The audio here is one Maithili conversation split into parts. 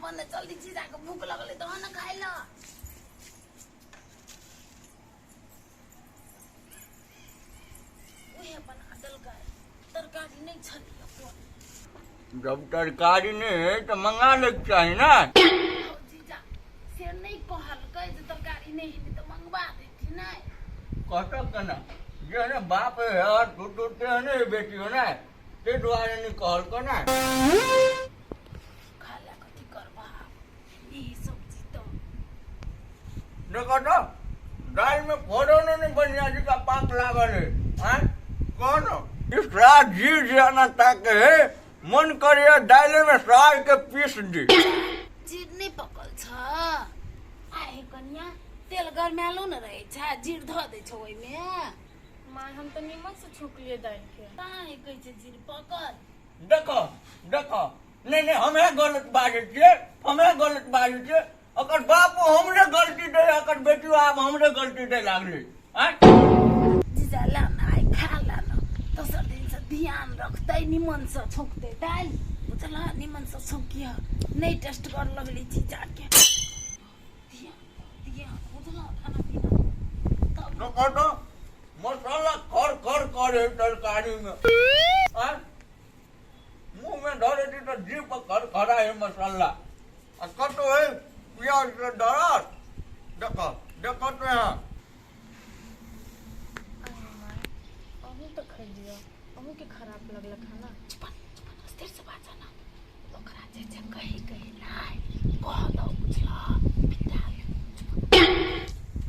बने जल्दी जीजा के भूख लगलै तहन ने खाइ लए। उहे बना देलकै, तरकारी नहि छलै अपन। जब तरकारी नहि है तऽ मंगा लैके चाही ने। हौ जीजा, से नहि कहलकै जे तरकारी नहि हेतै तऽ मंगवा देती नहि। कहतऽ केना, जेहने बाप है तू तू तेहने बेटी हो ने, ताहि दुआरे नहि कहलको ने। खा लए कथी करबा ई सब्जी तऽ। देखो तो दालि में फोड़नो नहीं बढ़िया जी का पाक लागल है। आँय कहो न ई साग जीव जे एना ताके है, मन करे दालि में साग के पीस दी। जीर नहि पकल छ आहे कनिया, तेल गरमायलो ने रहै छ, जीर धऽ दै छ ओहिमे। माय हम तऽ नीमन से छौंकलियै दालि के। ताहि कहै छै जीर पकल। देखो देखो, नहीं नहीं हमे गलत बाजै छियै, हमे गलत बाजै छियै। ओकर बापो हमरे गलती दे, ओकर बेटियो आब हमरे गलती दे लागलै। आँय जीजा ला न आइ खा ला न, दोसर दिन से ध्यान रखतै, निमन से छौंकतै दालि, बुझल? निमन से छौंकिह, नहि टेस्ट कर लगली जीजा के। ध्यान ध्यान, बुझल? खाना पीना तब देखो तो मसाला खर खर करे तरकारी में। आँय मुंह में धरे छी तऽ जीभ पर खर खरा है मसाला, आ कतौ है प्याज के डरत। देखो देखो तो यहाँ। अरे माय अहूँ तऽ खैलियै, अहूँके खराब लगल खाना। चुप चुप, स्थिर से बाजऽ न, ओकरा जे जे कही कही नहि कह दौ, बुझल? पिता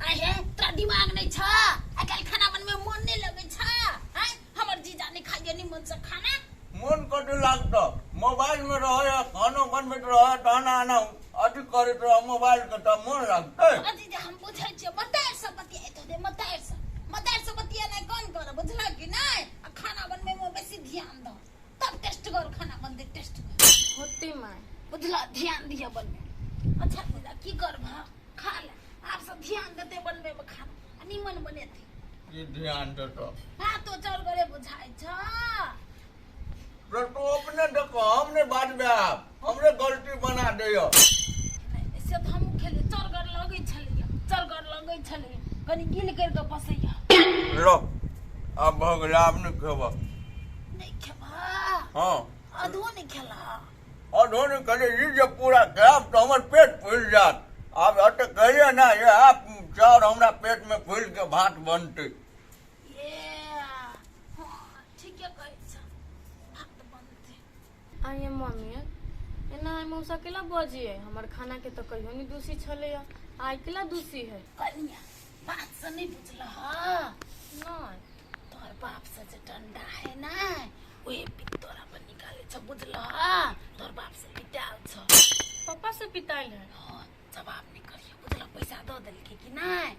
आइ हे, तोरा दिमाग नहि छ? आइ काल्हि खाना बनबै मोन नहि लगै छ? आँय हमर जीजा नहि खाइए निमन से खाना। मोन कथी लागतौ, मोबाइल में रहे खानो बनबैत रहे तहन आना अथी करैत रह मोबाइल के, तऽ मोन लागतै? अथी जे हम बुझै छियै, मतारि से बतियाइत होतै, मतारि से, मतारि से बतियेनाइ कम कर, बुझलक कि नहि? आ खाना बनबै मे बेसी ध्यान दह, तब टेस्ट कर खाना बनतै, टेस्ट कर होते माय, बुझल? ध्यान दिअ बनबै। अच्छा जीजा की करबह, खा ले, आब सब ध्यान देतै बनबै मे खाना आ निमन बनेतै। की ध्यान देतौ? हाँ तो चल गरे बुझाइ छ। तो तू अपने देखो, हम नहीं बाजबे आब, हमरे गलती बना दैय। नहि, से तऽ हमहूँ खेलियै, चरगर लगै छलैया, चरगर लगै छलैया, कनि गिल करि कऽ बसैया। लो आब भऽ गेलै, आब नहि खेबह। नहि खेबह? हाँ। आधो नहि खेलह? आधो नहि खेलियै, ई जे पूरा खायब तऽ हमर पेट फूलि जायत। आब एते कहियै ने, इएह चाउर हमरा पेट मे फूलि के भात बनतै। ये हाँ ठीके कहै छ, भात बनतै। आइए मम्मी, एना आइ मौसा केला बजिए? हमर खाना के तऽ कहियो नहि दूषी छलैया, आइ केला दूषी है? कनिया बात से नहीं बुझलह? नहीं। तोहर बाप से जे डंडा है ना, ओहे पित तोरा पर निकाले छ, बुझलह? तोहर बाप से पिटायल छ। पप्पा से पिटायल है? हाँ, जवाब नहीं करियो, बुझलह? पैसा दऽ देलकै कि नहि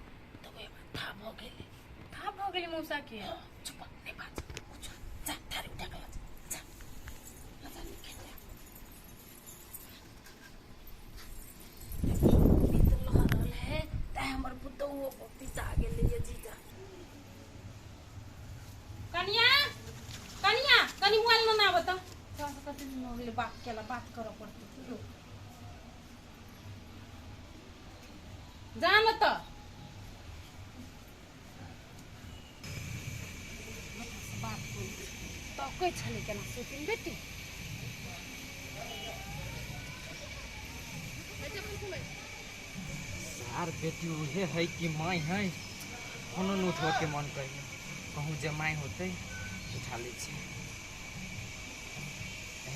तऽ ओहे बात था भऽ गेलै। था भऽ गेलै मौसा के? हाँ, चुप, नहीं बाज कुछ, जा थारी उठा के ला जा, जा ला जा, नहीं खेल पित लहरल है तैं हमर पुतोहुओ पिता गेलै ये जीजा। कनिया कनिया कनि मोबाइल में ना बता, थोड़ा सा कते दिन हो गेलै बात केला, बात करऽ पड़तै। लो जा न तऽ बात करू तकै छलै केना सुतिन बेटी। सार बेटी उहे है कि माय है, कोनो न उठबऽ के मन करिए। कहूँ जे माय होतै उठा लै छियै।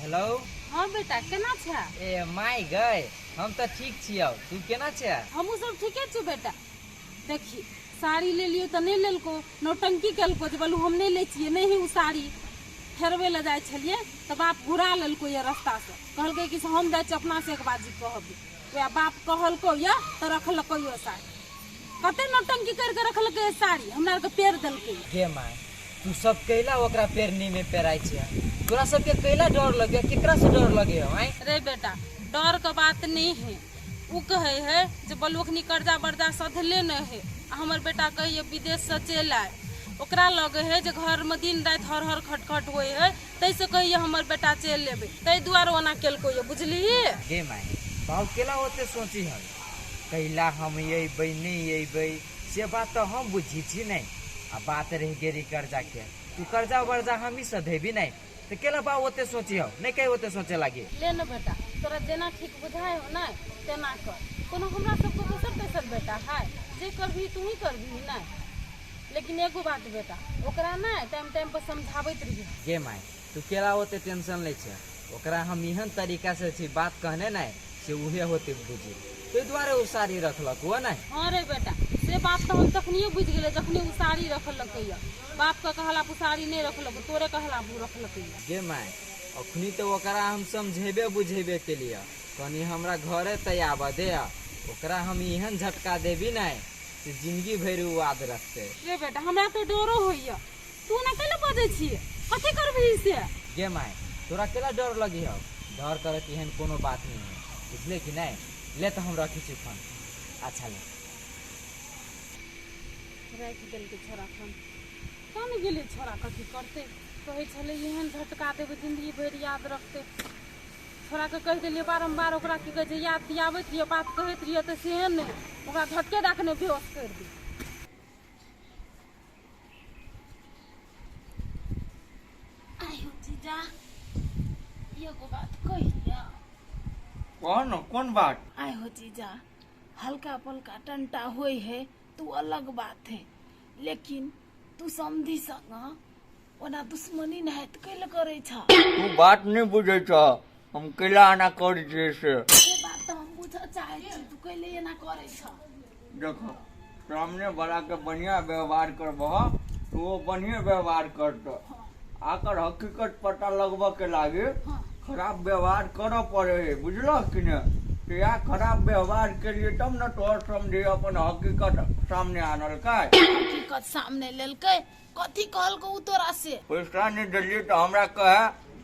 हेलो। हाँ बेटा, केना छै? ए माय गए, हम तऽ ठीक छियौ, तू केना छै? हमहूँ सब ठीके छियौ बेटा। देखी साड़ी लेलियो तऽ नहि लेलको, नौटंकी केलको जे बोलू हम नहि लै छियै, नहि ही ओ साड़ी। फेरबै लए जाइ छलियै तऽ बाप घुरा लेलको ये रस्तासँ, कहलकै कि से हम जाइ छी अपना से एक बाजी कहबै। वएह बाप कहलको ये तऽ रखलको ये साड़ी, कते नौटंकी करि कऽ रखलकै साड़ी, हमरा आरके पेर देलकै। गे माय, तू सब कैला ओकरा पेरनी में पेराइ छै? तोरा सबके कैला डर लगे? केकरा से डर लगे हो? आँय रे बेटा, डर के बात नहीं है, उ कहै है जे बोलू अखनी कर्जा बर्जा सधले नहीं है, आ हमर बेटा कहैए विदेश से चलि आए, ओकरा लगे है जे घर में दिन राति हर हर खटखट होइ है, ताहिसँ कहैए हमर बेटा चलि एबै, ताहि दुआरे ओना केलको ये, बुझलिही? गे माय, बाबू केला ओते सोची है कैला हम अयबै नहि अयबै से बात तऽ हम बुझी छी नहि। आ बात रहि गेली कर्जा के, तू कर्जा वर्जा हमही सधेबी नहि तऽ केला बाबू ओते सोची हौ नहि कही ओते सोचे लागी। ले ने बेटा, तोरा जेना ठीक बुझाय हो ने तेना कर। कोनो हमरा सबके दोसर तेसर बेटा है जे करबही तू ही करबही नहि। लेकिन एगो बात बेटा, ओकरा ने टाइम टाइम पर समझाबैत रही। गे माय, तू केला ओते टेंशन लै छै? ओकरा हम एहन तरीका से छी बात कहने नहि से उहे होते बुझी, ताहि दुआरे ओ साड़ी रखलक हुआ नहि। हाँ रे बेटा, से बात तऽ हम तखनिये बुझि गेलै जखनी ओ साड़ी रखलकै। बाप के कहला पर साड़ी नहि रखलक, तोरे कहला पर रखलकै। गे माय, अखनी तऽ ओकरा हम समझेबे बुझेबे के लिए कनी हमरा घरे तऽ आबऽ दे। ओकरा हम एहन झटका देबी नहि से जिंदगी भरि ओ याद रखतै। रे बेटा, हमरा तऽ डरो होइया। तू ने कैला बजै छियै? कथी करबही से? गे माय, तोरा केला डर लगी हौ? डर करे के एहन कोनो बात नहीं है, बुझले कि नहीं? ले तऽ हम रखै छी फोन। अच्छा ले। राखि देलकै छोड़ा फोन। कन गेलै छोड़ा, कथी करतै? कहै छलै एहन झटका देबै जिंदगी भरि याद रखतै। छोड़ाके कहि देलियै बारम्बार, ओकरा की कहै छै याद दियाबैत रहियै, बात कहैत रहियै, तऽ सेहे नहि, ओकरा झटके दए कऽ नहि बेहोश करि दी। आयो जीजा, एगो बात कहिया? कह न, कोन बात? आय हो जीजा, हल्का फुल्का टंटा होई है तू अलग बात है, लेकिन तू समधी संग ओना दुश्मनी नहायत कैल करै छ? तू बात नहीं बुझै छ, हम कैला एना करै छियै से। से बात तऽ हम बुझऽ चाहै छी, तू कैले एना करै छ? देखो, सामने वाला के बढ़िया व्यवहार करबह तो वो बढ़िया व्यवहार करतऽ। आकर हकीकत पता लगबऽ के लागे खराब व्यवहार करऽ पड़े है, बुझलह कि ने? तो या खराब व्यवहार के लिए तब न तोहर समझे अपन हकीकत सामने आनलकै। हकीकत सामने लेलकै? कथी कहलको उ तोरा से? पैसा नहीं देलियै तऽ हमरा कहे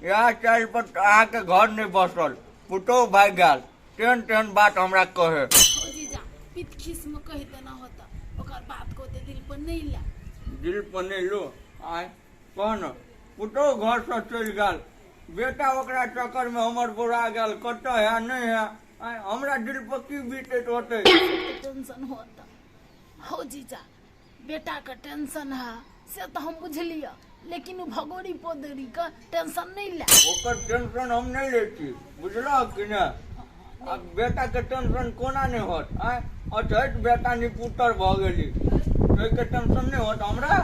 इएह चालि पर अहाँके घर नहि बसल, पुतोहु भागि गेल, तेहन तेहन बात हमरा कहे। हो जीजा, पित खीस में कहि देना होता, ओकर बात को ओते दिल पर नहीं ला। दिल पर नहीं लो। आय कह न, पुतोहु घरसँ चलि गेल, बेटा ओकरा चक्करमे हमर बोरा गेल, कतऽ है नहि है। आय हमरा दिल पर की बीतैत होतै? टेंशन होता हो जीजा, बेटा के टेंशन है से तऽ हम बुझलियै, लेकिन ओ भगोरी पोदरी के टेंशन नहीं ले। ओकर टेंशन हम नहि लै छी, बुझलह कि ने? आ बेटा के टेंशन कोना नहि होत? आय अछैत बेटा निपुतर भऽ गेली, ताहिके टेंशन नहि होत हमरा?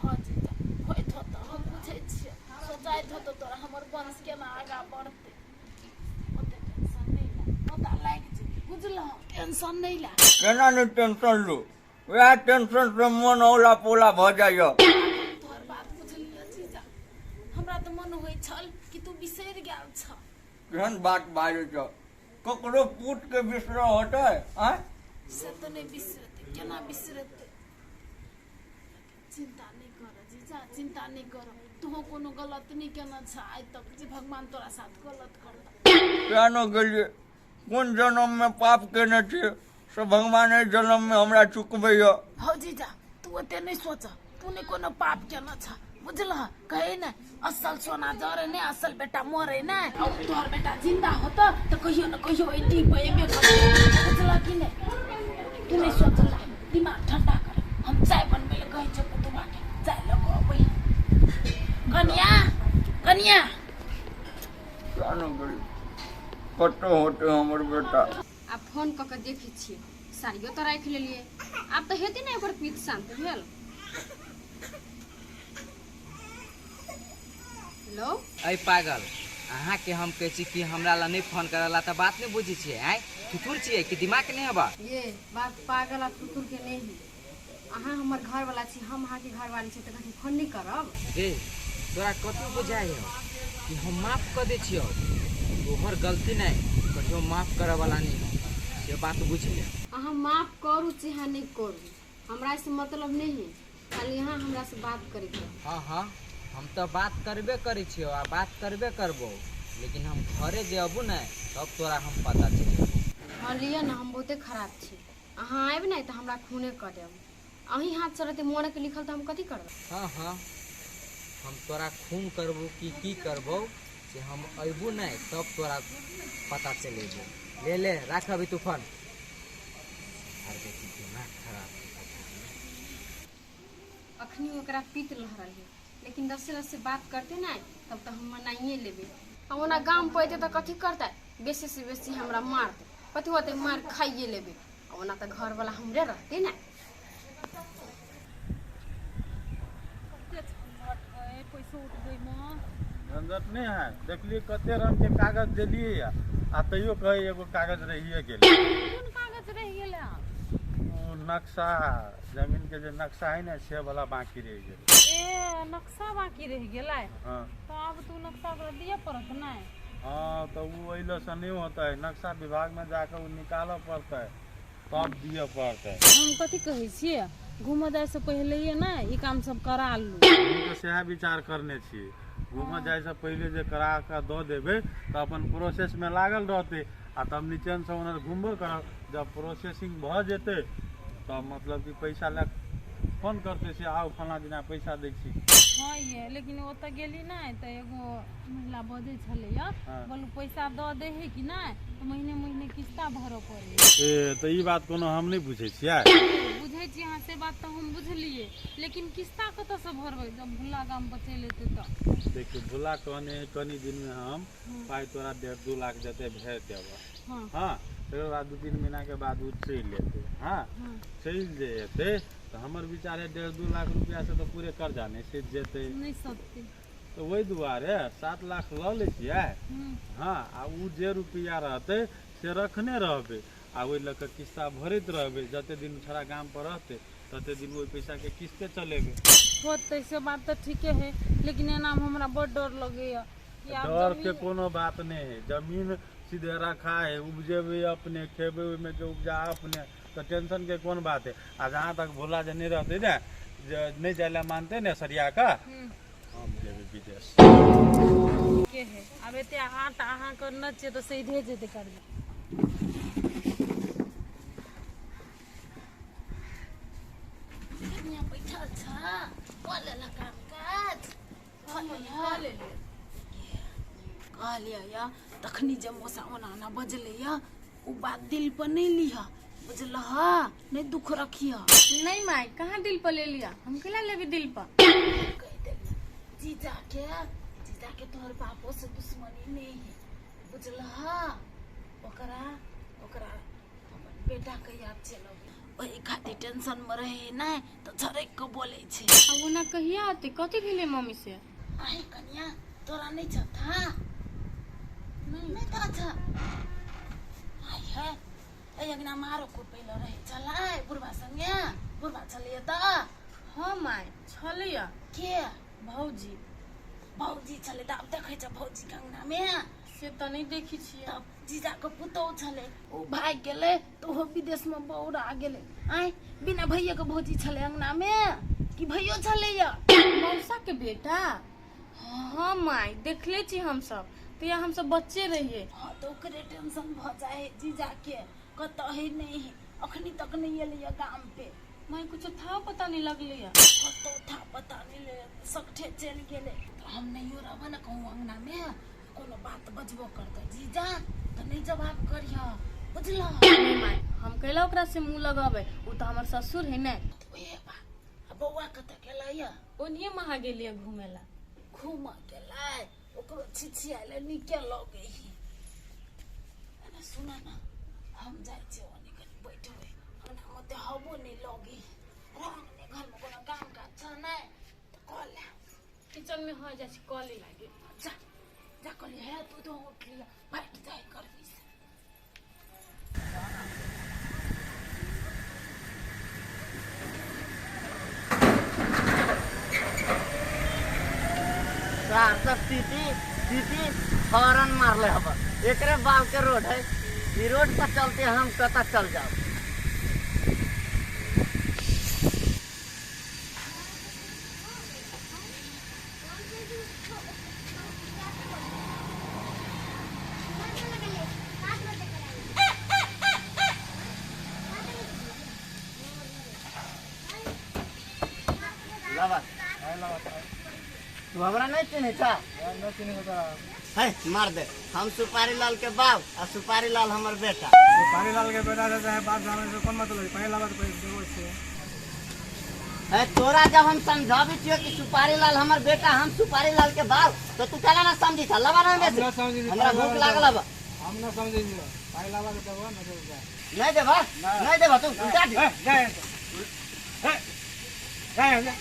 हाँ जीजा, होइत होत, हम बुझै छियै। सोचाइत होत तोरा हमर वंश केना आगाँ बढ़तै। ओते टेंशन नहीं ले, पता लागि जेतै, बुझलह? टेंशन नहीं ले। केना नहि टेंशन लू? वएह टेंशन से मन औला पौला भऽ जाइए। तोहर बात बुझलियै जीजा, हमरा तऽ मन होइ छल कि तू बिसरि गेल छ। केहन बात बाजै छ? ककरो पूत के बिसरऽ होतै? आँय, से तऽ नहि बिसरतै, केना बिसरतै? चिंता नहि कर जीजा, चिंता नहि कर। तूहो कोनो गलत नहि केने छ आइ तक जे भगवान तोरा साथ गलत करता। केहनो गेलियै, कोन जन्ममे पाप केने छियै से भगवान एहि जन्ममे हमरा चुकबैया। हौ जीजा, तू ओते नहि सोच, तू नहि कोनो पाप केने छ, बुझलह? कहे ने असल सोना जरे ने असल बेटा मरे ने। आ तोहर बेटा जिंदा होत तऽ कहियो न कहियो एहि डीह पर एबे करतै, बुझलह कि नहि? तू नहि सोचला, दिमाग ठंडा कर। हम चाय बनबै लए कहै छियौ पुतुआ के, चाय लऽ कऽ अबै। कनिया, कनिया। केहनो गेलियै, कतऽ होतै हमर बेटा? आब फोन कऽ के देखै छियै। साड़ियो तऽ राखि लेलियै, आब तऽ हेतै ने ओकर पीत शान्त भेल। हेलो। अय पागल, अहाँके हम कहै छी कि हमरा ला नहि फोन करऽ ला तऽ बात नहि बुझै छियै? आँय, थुथुर छियै कि दिमाग नहि हेबा? ये बात पागल आ थुथुर के नहि है। अहाँ हमर घरवाला छी, हम अहाँके घरवाली छी, तऽ कथी फोन नहि करब? गे, तोरा कतौ बुझाइ हौ कि हम माफ कऽ दै छियौ? तोहर गलती नहि कहियो माफ करऽ वाला नहि हौ, से बात बुझि ले। अहाँ माफ करू चाहे नहि करू, हमरा से मतलब नहि है। खाली अहाँ हमरा से बात करैके रहू। हाँ हाँ, हम तऽ बात करबे करै छियौ आ बात करबे करबौ, लेकिन हम घरे जे अबू ने तब तोरा हम पता चलि। हाँ लिअ ने, हम बहुते खराब छी। अहाँ आबि ने तऽ हमरा खूने कऽ देब। अहीं हाथसँ रहतै मरऽके लिखल तऽ हम कथी करबै? हाँ हाँ, हम तोरा खून करबो कि की करबो से से हम अबू नहीं तब तोरा पता चलेबो। ले ले राख अभी तू फोन। अरे देखी दिमाग खराब। अखनी ओकरा पीत लहरल है, लेकिन दसे दसे बात करते ना तब तो हम मनाइए लेबे। आ ओना गाम पर अयतै तऽ कथी करतै, बेसी से बेसी हमरा मारतै, कथी होतै मार खाइए लेबे। आ ओना तऽ घरवाला हमरे रहते ना। झंझट नहीं है, देखलिए कते रंग के कागज देलिए आ तैयो कहे एगो कागज रहिए गेल। कोन कागज रहि गेल? ओ नक्शा, जमीन के जे नक्शा है ने से वाला बाकी रहि गेल। ए नक्शा बाकी रहि गेलै? हाँ। तो आब तू नक्शा ओकरा दिअ पड़त नहीं? हाँ तो वो अइलो से नहीं होता है, नक्शा विभाग में जाकर वो निकालऽ पड़तै तब दिअ पड़तै। हम कथी कहै छियै, घूमऽ जाइ से पहिले ने ई काम सब करा लू। हम तऽ सएह विचार करने छियै, घूमऽ जाइ से पहिले जे करा कऽ दऽ देबै तऽ अपन प्रोसेस में लागल रहतै आ तब निचेनसँ ओनहर घुमबो करब। जब प्रोसेसिंग भऽ जेतै तब मतलब कि पैसा लए फोन करतै से आउ फलाँ दिना पैसा दै छी। हाँ ये, लेकिन ओतऽ गेली नहि तऽ एगो महिला बजै छलैया, बोलू पैसा दऽ दै है कि नहि तऽ महीने महीने किस्ता भरऽ पड़ै। ए तऽ ई बात कोनो हम नहि बुझै छियै। बुझै छी अहाँ से बात तऽ हम बुझलियै, लेकिन किस्ता कतऽसँ भरबै जब भुल्ला गाम पर चलि एतै तऽ? देखियौ भुल्ला कहने कनी दिनमे हम पाइ तोरा 1.5-2 लाख जते भेज देबऽ। हाँ, तकर बाद 2-3 महीना के बाद ओ चलि एतै। हाँ चलि जे एतै तऽ हमर विचार है 1.5-2 लाख रुपया से तऽ पूरे कर्जा नहि सधि जेतै। नहि सधतै। तऽ ओहि दुआरे 7 लाख लऽ लै छियै। हाँ आ ओ जे रुपया रहतै से रखने रहबै आ ओहि लऽ कऽ किस्ता भरैत रहबै। जते दिन छोड़ा गाम पर रहतै तते दिन ओहि पैसा के किस्ते चलेबै। होतै से बात तऽ ठीके है, लेकिन एनामे हमरा बड़ डर लगैया। डर के कोनो बात नहीं है, जमीन सीधे रखा है, उपजेबै अपने, खेबै ओहिमे के उपजा अपने, तऽ टेंशन के कोन बात है। आ जहाँ तक भोला जे नहीं रहतै ने, जे नहीं जाय लए मानतै ने सरिया कऽ, हम जेबै विदेश। के है आब एते हाथ अहाँ करने छियै तऽ सीधे जेतै करबै। कनिया बैठल छ, कऽ लेलक काम काज? कऽ लेलियै। कहलियै या तखनी जे मौसा ओना ओना बजलै या ओ बात दिल पर नहीं लिह, बुझलह? नहीं दुख रखिह। नहीं माय, कहाँ दिल पर ले लिया, हम केला लेबे दिल पर? कहि देलियै जीजा के, जीजा के तोहर बापो से दुश्मनी नहीं है, बुझलह? ओकरा ओकरा अपन बेटा के याद चलि अबै, ओहि खातिर टेंशन में रहे नहीं तऽ झरकि कऽ बोलै छै। आ ओना कहिया अतै, कथी भेलै मम्मी से? आहे कनिया तोरा नहीं छ था? नहीं था छ। आइ है एहि अंगना मारो कुटैलो रहे छलै बुढ़बा संगे, बुढ़बा छलैया तऽ? हाँ माय छलैया। के? भौजी। भौजी छलै तऽ आब देखै छ भौजी के अंगना में? से तऽ नहीं देखै छियै। तब जीजा के पुतोहु छलै, ओ भागि गेलै तऽ ओहो विदेश में बौरा गेलै। आँय बिना भैया के भौजी छलै अंगना में कि भैयो छलैया? मौसा के बेटा? हाँ माय देखले छी हमसब, तऽ या हमसब बच्चे रहियै। हाँ तऽ ओकरे टेंशन भऽ जाइ है जीजा के, कतऽ है नहीं है, अखनी तक नहीं एलैया गाम पे। माय कुछो था पता नहीं लगलैया। कतौ था पता नहीं ले, सगठे चलि गेलै। तऽ हम नहियो रहबै ने कहूँ अंगना में, कोनो बात बजबो करतै जीजा तऽ नहीं जवाब करिह, बुझलह? नहीं माय, हम कैला ओकरा से मुँह लगेबै, ओ तऽ हमर ससुर है ने। ओहे बात। आ बौआ कतऽ गेलैया? ओनिये महा गेलियै घूमे ला। घूमऽ गेलै, ओकरो छिछियाले नीके लगै है। एना सुन न, हम जाइ छियै ओने कनि बैठबै, अंगना मे ओते हवो नहि लगै है। रह अंगने घर में कोनो काम काज छ नहि तऽ कऽ ले। किचन में हो जाइ छै कऽ ले लागे। जा जा कऽ ले, हे तू तो उठलियै बैठ जाइ गर्मी से। सहरसा सिटी सिटी हॉर्न मारले हब, एकरे बाल के रोड है, ई रोड पर चलते हम कतऽ चल जाओ। लावा तू हमरा नहीं चिन्है छा? नहीं चिन्है छा। है मार दे, हम सुपारी लाल के बाप आ सुपारी लाल हमर बेटा। सुपारी लाल के बेटा रहता है बाप जाने से कौन मतलब है, पहला बात देबो से। है तोरा जब हम समझाबी छियो कि सुपारी लाल हमर बेटा, हम सुपारी लाल के बाप, तो तू काला ना समझी था लबा ना बेसी। हमरा भूख लागल बा। हम ना समझी छियो, पाई लावा के देबो ना देबो जा। नहीं देबा, नहीं देबा तू जा दे। जा जा जा जा।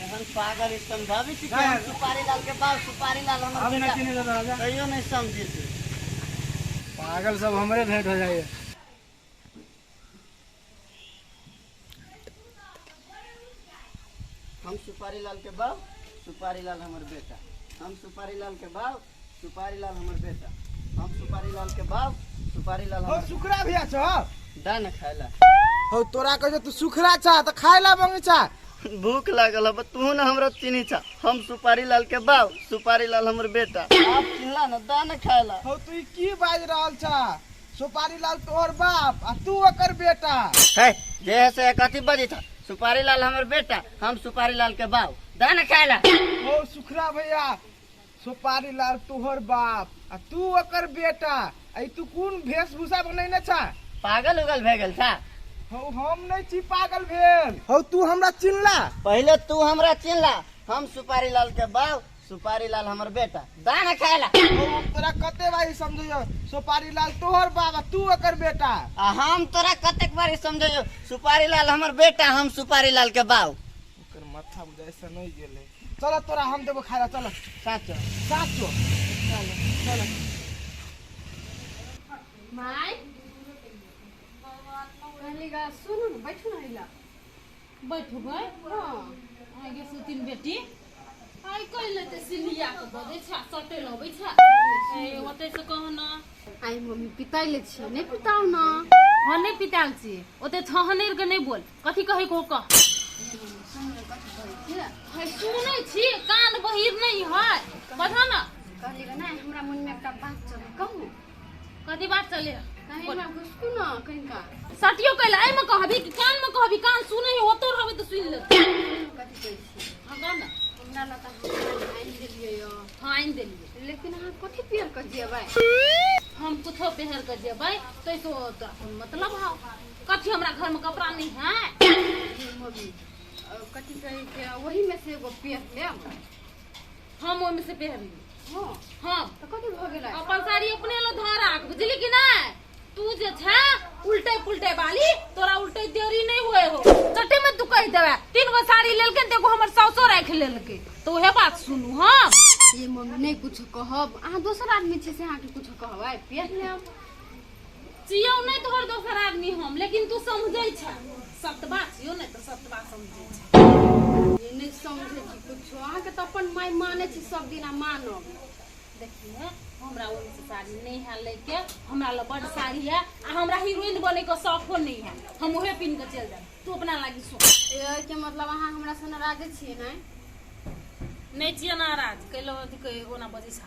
हम पागल समझाबी छी कि हम सुपारी लाल के बाप, सुपारी लाल हमर बेटा। कहियो नहीं समझी छी। पागल सब हमरे भेंट हो जाइए। हम सुपारी लाल के बाप, सुपारी लाल हमर बेटा। हम सुपारी लाल के बाप, सुपारी लाल हमर बेटा। हम सुपारी लाल के बाप, सुपारी लाल हमर। हो सुखरा भैया छ दा न खाइला। हो तोरा कह तू सुखरा छ त खाइला मंगे छ। भूख लागल अब तू न हमरा चिन्ही छ। हम सुपारी लाल के बाप, सुपारी लाल हमर बेटा। आप चिन्हला न दा न खाइला। हो तू की बाज रहल छ? सुपारी लाल तोहर बाप आ तू ओकर बेटा। है जे है से कथी बजी छ? सुपारी लाल हमर बेटा, हम सुपारी लाल के बाप, दा न खाइला। हो सुखरा भैया, सुपारी लाल तोहर बाप आ तू ओकर बेटा, आ तू कोन वेशभूषा बनैने छ? पागल उगल भे गेल छ? हो हम नहीं छी पागल भेल। हो तू हमरा चिन्हला? पहले तू हमरा चिन्हला। हम सुपारी लाल के बाप, सुपारी लाल हमर बेटा, दा न खाइला। हो हम तोरा कते बारी समझियो सुपारी लाल तोहर बाप आ तू ओकर बेटा। आ हम तोरा कतेक बारी समझियो सुपारी लाल हमर बेटा, हम सुपारी लाल के बाप। ओकर माथा बुझाइ से नहीं गेले। चलो तोरा हम देबो खाइला, चलो। साचो साचो चलो चलो। My कहली गा सुनू न, बैठू न हिला। बैठू गई? हां। आगे सुतिन बेटी। आई कहले ते सिलिया के बजै छ, सटे लबै छ। ए ओतै से कह न। आई मम्मी पिताइले छी, नहीं पिताउ न। हां नहीं पिताल छी। ओते छहनेर के नहीं बोल। कथि कहै को कह। है सुनै छी, कान बहिर नहीं है। बता न। कहली गा नहीं हमरा मन में एकटा बात चले, कहू। कथि बात चले? नहीं हमरा घुसकू न कहीं का। सटियो कहला एमे कहबी कि कान में कहबी? कान सुनै है ओतो रहबे त सुन ले। कथि कहै छी? हां कह न। हमरा ला त हम आनि देलियै यो। हां आनि देलियै। लेकिन अहाँ कथि पियर के जेबै? हम कुछो पहर के जेबै तै तो तोरा कोन मतलब हौ? कथि हमरा घर में कपड़ा नहीं है? मम्मी कथि कहै के वही में से एगो पेर लेब। हम ओहि में से पहर ली। हां हां त कथि भ गेलै? अपन साड़ी अपने ल धर राख, बुझली कि नै? तू जे छे उल्टे पुल्टे वाली, तोरा उल्टे देरी नहीं हुए हो। चटे में तू कह देबे तीन गो साड़ी लेलके त एगो हमर सासो राख लेलके, तो उहे बात सुनू। हां ये मम्मी नहीं कुछ कहब, अहाँ दोसर आदमी छी से अहाँ के कुछ कहबै? पेर लेब। चियौ नहीं तोहर दोसर आदमी हम, लेकिन तू समझै छ। सत बात छियौ नहीं त सत बात समझै छ। ये नहीं समझै छी कुछ, अहाँ के त अपन my मानै छी सब दिन आ मानब। देखिए हमरा ओहि से साड़ी नहीं है लेके, हमरा ल बड़ साड़ी है आ हमरा हीरोइन बने के शौको नहीं है, हम उहे पिन के चल जाब। तू अपना लागी सो। ए के मतलब अहाँ हमरा से नाराज छियै? नहीं नहीं छियै नाराज, कैलो अथी के ओना बजै छ।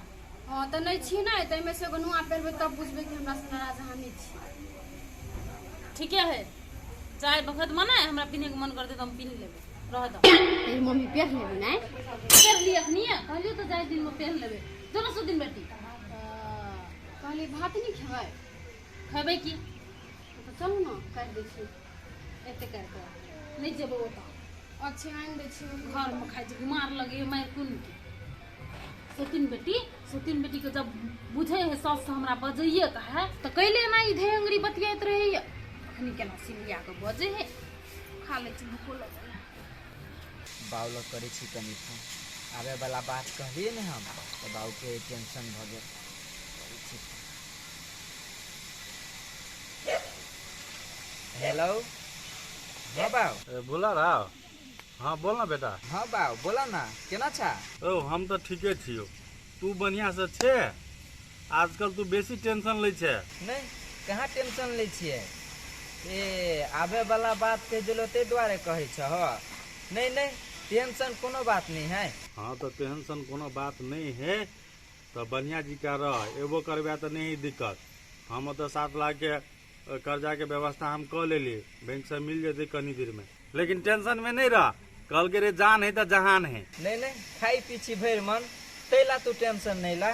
हां त नहीं छी नै, त एमे से एगो नुआ पहिरबै तब बुझबै कि हमरा से नाराज अहाँ नहीं छी। ठीके है, चाहे बखत मना हमरा पिन्हे के मन करते त हम पिन्ह लेबै, रह दो। ए मम्मी पहिर लेबै नै? पहिर लिअ अखनी, कहलियौ त जाय दिन में पहिर लेबै। जो न सुदिन बेटी। कहली भात नहीं खेबै? खेबै की? तो चलू न काटि दै छी। एते काटि कऽ नहीं जेबै ओतऽ। अच्छे आनि दै छी। घर में खाइ छी, मार लगे मारि कोन के। सोतिन बेटी, सोतिन बेटी के जब बुझे है सास से हमरा बजैये के है त कैले ना ई धेंगरी बतियाइत रहैया, अखनी केना सिलिया के बजै है। खा लै छी, भूखो लगल है। बाउ लग करै छी कनि फोन, आबै वाला बात कहलियै ने हम त बाउ के टेंशन भ गेल। करै छी फोन। हेलो। हाँ बाउ। बोला रहा। हाँ बोल ना बेटा। हाँ बाउ बोला ना, केना छा? ओ हम तो ठीके छियो, तू बढ़िया से छे? आजकल तू बेसी टेंशन लै छे। नहीं कहाँ टेंशन लै छियै, ए आबे वाला बात कहि देलो ताहि दुआरे कहै छह। नहीं नहीं टेंशन कोनो बात नहीं है। हाँ तो टेंशन कोनो बात नहीं है तो बढ़िया जी का रह, एबो करबे तो नहीं दिक्कत। हम तो 7 लाख के कर्जा के व्यवस्था हम कऽ लेली, बैंक से मिल जेतै कनी देर में, लेकिन टेंशन में नहीं रह। कल के रे जान है तो जहान है। नहीं नहीं खाई पी छी भरि मन, ताहि ला तू टेंशन नहि ला।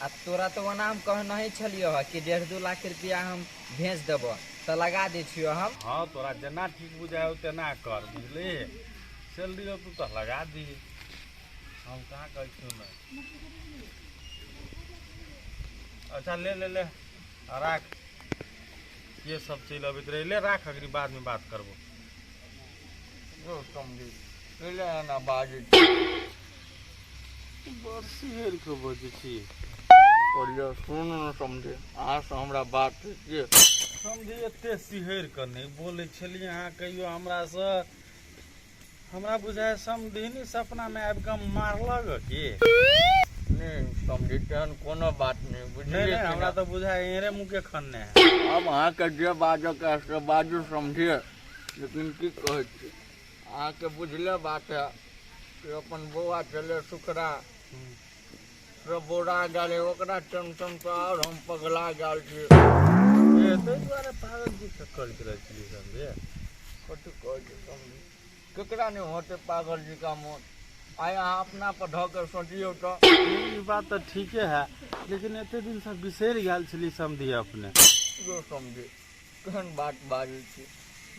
आ तोरा तऽ ओना हम कहने छलियौ हँ कि 1.5-2 लाख रुपया हम भेज देबऽ, तऽ लगा दै छियौ हम। हाँ, तोरा जेना ठीक बुझाय तेना कर, बुझली? सैलरी तू तऽ लगा दी, हम कहाँ कहै छियौ नहि। अच्छा ले ले ले आ राख, ये सब चलि अबैत रहे, ले राख, अगरी बाद में बात करबो। यौ समझी कैला एना बाजै छी? बड़ सिहरि के बजै छी। कहलियै सुनू ने समझी, अहाँसँ हमरा बात के समझी एते सिहरि के नहि बोलै छलियै अहाँ कहियो हमरासँ। हमरा बुझाय समधिनी सपना में आबि कऽ मारलक की? नहि समझी, तेहन कोनो बात नहि, बुझलियै? नहि, हमरा तऽ बुझाय एहरे मुँह के खन्ने है। अब अहाँके जे बाजऽ के से बाजू समझिए, लेकिन की कहै छी, अहाँके बुझले बात है कि अपन बौआ छलै सुखरा से बोरा गेलै, ओकरा टेंशन से आओर हम पगला गेल छी। ताहि दुआरे पागल जी के करैत रहै छलियै समझे? कथी कहै छी समझी, केकरा नहि होतै पागल जी का मोन? आइ अहाँ अपना पर धऽ के सोचियौ तऽ। ई बात तऽ ठीके है, लेकिन एते दिन से बिसरि गेल छली समझी अपने। यौ समझी, केहन बात बाजै छी?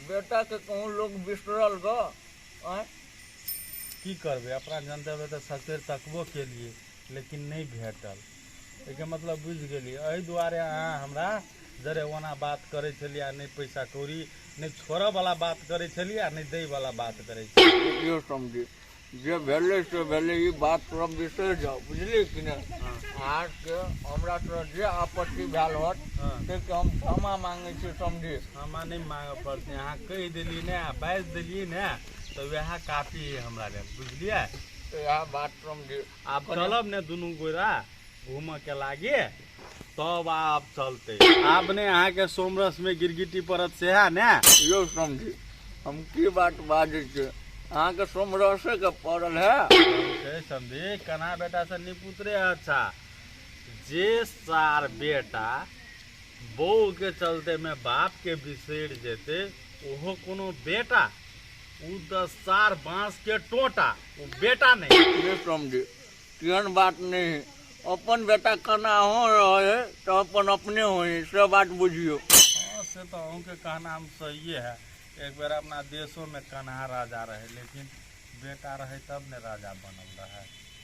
बेटाके कहूँ लोक बिसरल गऽ? आँय, की करबै, अपना जनतबै तऽ सतेर तकबो केलियै लेकिन नहि भेटल। एहिके मतलब बुझि गेलियै, एहि दुआरे अहाँ हमरा जरे ओना बात करै छलियै आ नहि पैसा कौड़ी नहि छोड़ऽवला बात करै छलियै आ नहि दैवला बात करै छलियै। देखियौ समझी, जे भेलै से भेलै, ई बात सब बिसरि जाउ, बुझलियै कि नहि? अहाँके हमरा से जे आपत्ति भेल होत ताहिके हम क्षमा मांगै छी समझी। क्षमा नहि मांगऽ पड़तै, अहाँ कहि देलियै ने आ बाजि देलियै ने तऽ वएह काफी है हमरा लेल, बुझलियै? तऽ इएह बात समझी। आब चलब ने दुनू गोरा घूमऽ के लागे, तब आब चलते। आब ने अहाँके सोमरस में गिरगिटी पड़त सेहा ने? यौ समझी, हम की बात बाजै छी, अहाँके सोमरसे के पड़ल है? छै समझी, कना बेटा से निपुत्रे अच्छा, जे सार बेटा बहू के चलते में बाप के बिसरि जेते ओहो कोनो बेटा? उ तऽ सार बांस के टोटा, उ बेटा नहीं। ये समझी, तेहन बात नहीं है, अपन बेटा केना हो रहे है तऽ अपन अपने होइ, से बात बुझियौ। हाँ, से तो अहूँके कहना हम सही है। एक बेर अपना देशो में कन्हा राजा रहे, लेकिन बेटा रहे तब ने राजा बनल रहे।